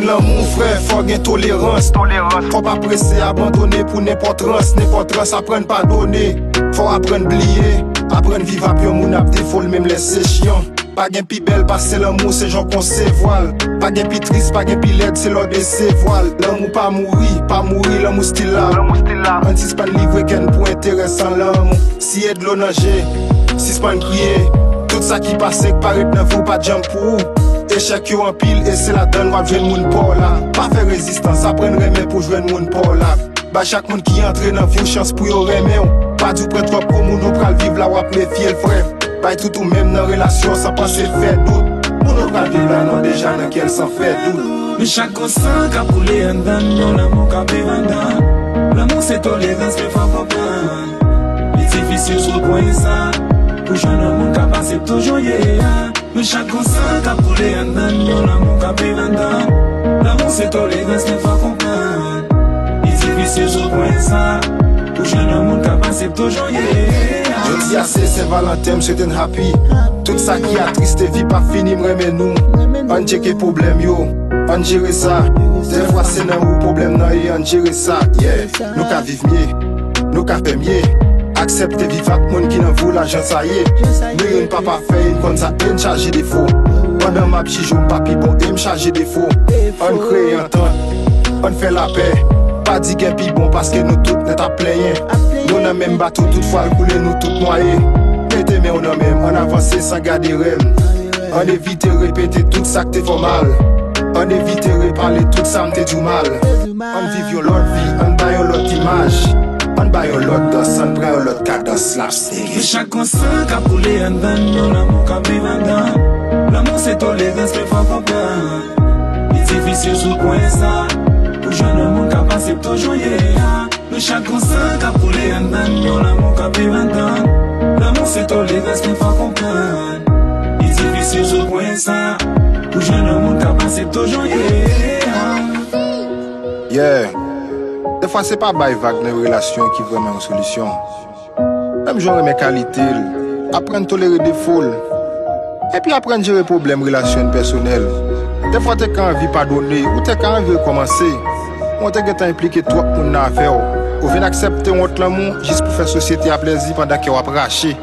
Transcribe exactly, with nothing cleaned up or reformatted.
Lanmou, frè, fò gen tolerans. Fò pa prese abandone pou nenpòt rans. Nenpòt rans, aprann padone. Fò aprann bliye. Aprann viv ap yon moun ap defo l menm lè se chyan. Pa gen pi bèl pase lanmou, se jan w konsevwa l. Pa gen pi tris, pa gen pi lèd, se lè w desevwa l. Lanmou pa mouri, pa mouri, lanmou still la. Ann sispann livre kè n pou enterè san lanmou. Siye dlo nan je, sispann kriye. Tout sa ki pase k pa ret nan vi w pa t janm pou ou. Echèk yo anpil e se ladan l w ap jwenn moun pa w la. Pa fè rezistans, aprann renmen pou jwenn moun pa w la. Bay chak moun ki antre nan vi w chans pou yo renmen w. Pa di w pran twòp gwo moun ou pral viv la w ap mefye l, frè. Bay tout ou menm nan relasyon san panse fè dout. Moun ou pral viv la non deja nan kè l san fè dout. Men chak gwo san k ap koule anndan nou, lanmou k ap viv anndan. Lanmou se tolerans, men fò konprann. Li difisil sou pwen sa. Pou jwenn yon moun k ap aksepte w jan w ye a. Men chak gwo san k ap koule anndan nou, lanmou k ap viv anndan. Lanmou se tolerans, men fò konprann. Li difisil sou pwen sa. Pou jwenn yon moun k ap aksepte w jan w ye a. Jodi a se Sen Valanten, m swete n happy. Tout sa ki atriste vi p ap fini, m renmen nou. Ann tcheke pwoblèm yo, ann jere sa. Dèfwa se nan ou pwoblèm nan ye, ann jere sa. Yeah, nou ka viv mye, nou ka fè mye. Aksepte viv ak moun ki nan vi w la jan sa ye. Nou youn pa pafè, e n konn sa, e n chaje defo. Pandan m ap jije w, m pa pi bon, e m chaje defo. Ann kreye antant, ann fè lapè. Pa di gen pi bon paske nou tout nèt ap plenyen. Nou nan menm bato, tout fwa l koule, nou tout nwaye. Mete men w nan men m, ann avanse san gade rèm. Ann evite repete tout sa k te fè w mal. Ann evite repale tout sa m te di w mal. Ann viv yon lòt vi, ann bay yon lòt imaj. Ann bay yon lòt dans, ann pran yon lòt kadans, l ap stay. Men chak gwo san k ap koule anndan nou, lanmou k ap viv anndan. Lanmou se tolerans, men fò konprann. Li difisil sou pwen sa. Pou jwenn yon moun k ap aksepte w jan w ye a. Men chak gwo san k ap koule anndan nou, lanmou k ap viv anndan. Lanmou se tolerans, men fò konprann. Li difisil sou pwen sa. Pou jwenn yon moun k ap aksepte w jan w ye a. Yeah. Dèfwa se pa bay vag nan yon relasyon ki vrèman yon solisyon. Menm jan w renmen kalite l, aprann tolere defo l. Epi aprann jere pwoblèm relasyon n pèsonèl. Dèfwa w te ka anvi padone, ou te ka anvi rekòmanse. Men w te gentan enplike twòp moun nan afè w. Ou vin aksepte wont lanmou jis pou fè sosyete a plèzi pandan kè w ap rache.